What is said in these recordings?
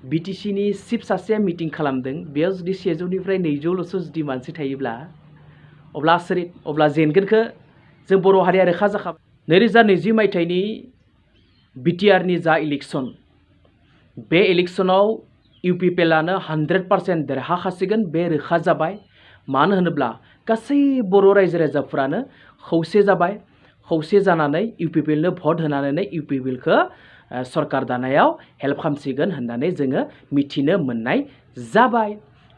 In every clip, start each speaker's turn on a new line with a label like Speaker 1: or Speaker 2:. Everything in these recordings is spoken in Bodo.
Speaker 1: बिटिसिनि चिफ सासेया मिटिं खालामदों बेयाव जुदि 100निफ्राय 200ल'सो जुदि मानसि थायोब्ला अब्ला जेनगोनखौ जों बर' हारिया रोखा जाखाबाय। 2020 मायथाइनि बिटिआरनि जा इलेक्सन बे इलेक्सनाव इउपिपिएलआनो 100% देरहाखासिगोन बे रोखा जाबाय। मानो होनोब्ला गासै बर' रायजो राजाफोरानो खौसे जाबाय। खौसे जानानै इउपिपिएलनो भट होनानै इउपिपिएलखौ सरकार दानायाव हेल्प खालामसिगोन होननानै जोङो मिथिनो मोननाय जाबाय।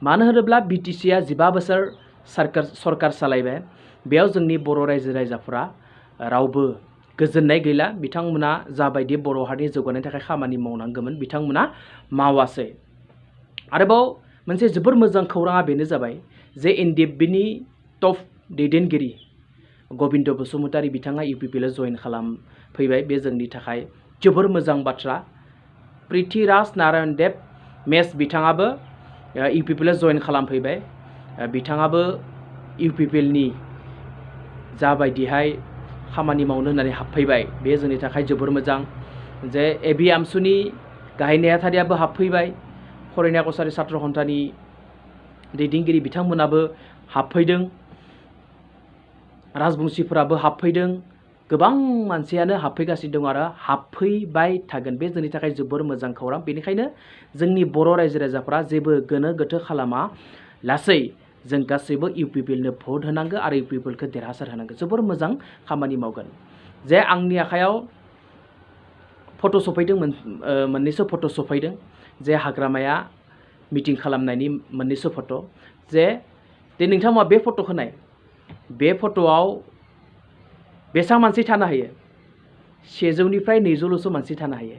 Speaker 1: मानो होनोब्ला बिटिसिआ 15 बोसोर सरकार सालायबाय। बेयाव जोंनि बर' रायजो राजाफोरा रावबो गोजोननाय गैला। बिथांमोना जाबायदि बर' हारिनि जौगानायनि थाखाय खामानि मावनांगौमोन बिथांमोना मावासै। आरोबाव मोनसे जोबोर मोजां खौराङा बेनो जाबाय जे एनडिएफबिनि टप दैदेनगिरि गबिन्द बसुमतारी बिथाङा इउपिपिएलआव जइन खालामफैबाय। बे जोंनि थाखाय जोबोर मोजां बाथ्रा। पृथ्वीराज नारायण देव मेस बिथाङाबो इउपिपिएलआव जइन खालामफैबाय। बिथाङाबो इउपिपिएलनि जाबायदिहाय खामानि मावनो होननानै हाबफैबाय बे जोंनि थाखाय जोबोर मोजां। जे एबि आमसुनि गाहाय नेहाथारियाबो हाबफैबाय। फरायनाय कसारि छात्र सन्थानि दैदेनगिरि बिथांमोनाबो हाबफैदों। राजबंशीफोराबो हाबफैदों। गोबां मानसियानो हाबफैगासिनो दं आरो हाबफैबाय थागोन। बे जोंनि थाखाय जोबोर मोजां खौरां। बेनिखायनो जोंनि बर' रायजो राजाफोरा जेबो गोनो गोथो खालामा लासै जों गासैबो इउपिपिएलनो भट होनांगौ आरो इउपिपिएलखौ देरहासार होनांगौ। जोबोर मोजां खामानि मावगोन। जे आंनि आखायाव फट' सफैदों, मोननैसो फट' सफैदों जे हाग्रामाया मिटिं खालामनायनि मोननैसो फट'। जे नोंथांमोना बे फट'खौ नाय। बे फट'आव बेसेबां मानसि थानो हायो? 100निफ्राय 200ल'सो मानसि थानो हायो।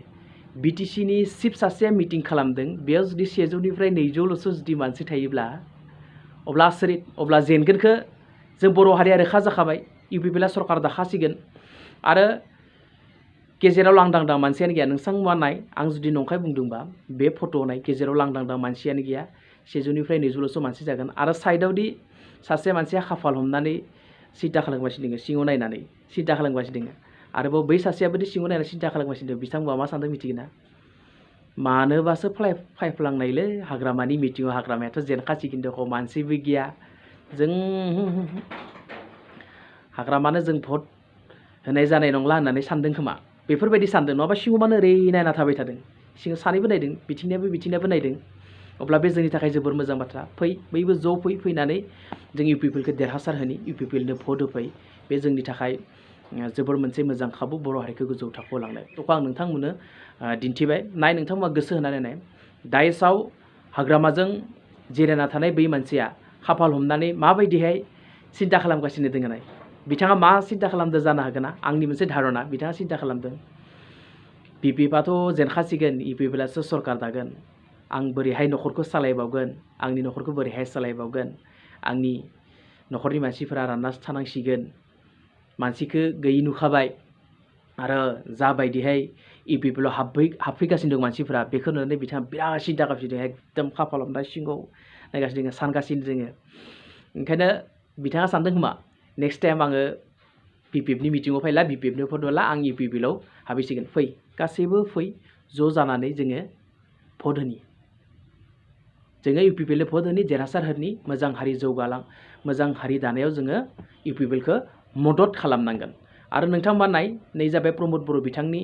Speaker 1: बिटिसिनि चिफ सासेया मिटिं खालामदों बेयाव जुदि 100निफ्राय 200ल'सो जुदि मानसि थायोब्ला अब्ला जेनगोनखौ जों बर' हारिया रोखा जाखाबाय। इउपिपिएलआ सरकार दाखासिगोन आरो गेजेराव लांदांदां मानसियानो गैया। नोंथांमोना नाय, आं जुदि नंखाय बुंदोंबा बे फट'आव नाय, गेजेराव लांदांदां मानसियानो गैया। 100निफ्राय 200ल'सो मानसि जागोन आरो साइडआवदि सासे मानसिया खाफाल हमनानै सिन्था खालामगासिनो दङ, सिङाव नायनानै सिन्था खालामगासिनो दङ। आरोबाव बै सासेयाबोदि सिङाव नायनानै सिन्था खालामगासिनो दङ। बिथांमोना मा सानदों मिथिगोन ना? मानोबासो फायफ्लांनायलै हाग्रामानि मिटिङाव? हाग्रामायाथ' जेनखासिगोन दख' मानसिबो गैया। जों हाग्रामानो जों भट होनाय जानाय नंला होननानै सानदों खोमा। बेफोरबायदि सानदों। नङाबा सिङाव मानो ओरै नायना थाबाय थादों? सिङाव सानैबो नायदों, बिथिंनियाबो नायदों। अब्ला बे जोंनि थाखाय जोबोर मोजां बाथ्रा। बयबो ज' फैनानै जों इउपिपिएलखौ देरहासार होनि, इउपिपिएलनो भट होफै। बे जोंनि थाखाय जोबोर मोनसे मोजां खाबु बर' हारिखौ गोजौ थाखोआव लांनाय। बेखौ आं नोंथांमोननो दिन्थिबाय। नाय, नोंथांमोना गोसो होनानै नाय। दाइसआव हाग्रामाजों जिरायना थानाय बै मानसिया खाफाल हमनानै माबायदिहाय सिन्था खालामगासिनो दङ नाय। बिथाङा मा सिन्था खालामदों जानो हागोन ना? आंनि मोनसे धारना बिथाङा सिन्था खालामदों बिपिएफआथ' जेनखासिगोन, इउपिपिएलआसो सरकार दागोन। आं बोरैहाय न'खरखौ सालायबावगोन? आंनि न'खरखौ बोरैहाय सालायबावगोन? आंनि न'खरनि मानसिफोरा रानना थानांसिगोन। मानसिखौ गैयि नुखाबाय आरो जाबायदिहाय इउपिपिएलआव हाबफैगासिनो दं मानसिफोरा, बेखौ नुनानै बिथाङा बिराद सिन्था खालामसिनो। एकदम खाफाल हमनाय सिङाव नायगासिनो दङ, सानगासिनो जोङो। ओंखायनो बिथाङा सानदों खोमा नेक्स्ट टाइम आङो बिपिएफनि मिटिङाव फैला, बिपिएफनि भट होला, आं इउपिपिएलआव हाबैसिगोन। फै, गासैबो फै, ज' जानानै जोङो भट होनि। जोङो इउपिपिएलनो भट होनि, देरहासार होनि, मोजां हारि मोजां हारि दानायाव जोङो इउपिपिएलखौ मदद खालामनांगोन। आरो नोंथांमोना नाय, नै जाबाय प्रमद बर' बिथांनि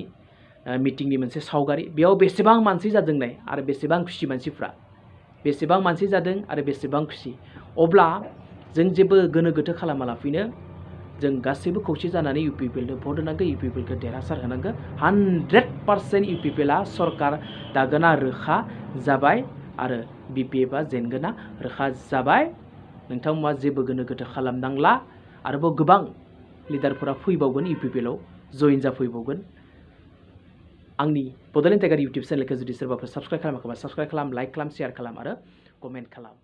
Speaker 1: मिटिंनि मोनसे सावगारि। बेयाव बेसेबां मानसि जादों नाय आरो बेसेबां खुसि मानसिफ्रा। बेसेबां मानसि जादों आरो बेसेबां खुसि। अब्ला जों जेबो गोनो गोथो खालामालाफैनो जों गासैबो खौसे जानानै इउपिपिएलनो भट होनांगौ, इउपिपिएलखौ देरहासार होनांगौ। 100% इउपिपिएलआ सरकार दागोना रोखा जाबाय आरो बिपिएफआ जेनगोना रोखा जाबाय। नोंथांमोना जेबो गोनो गोथो खालामनांला। आरोबाव गोबां लिडारफोरा फैबावगोन, इउपिपिएलआव जइन जाफैबावगोन। आंनि बड'लेण्ड टाइगार इउटुब चेनेलखौ जुदि सोरबाफोर साबस्क्राइब खालामाखैबा साबस्क्राइब खालाम, लाइक खालाम, शेयार खालाम आरो कमेन्ट खालाम।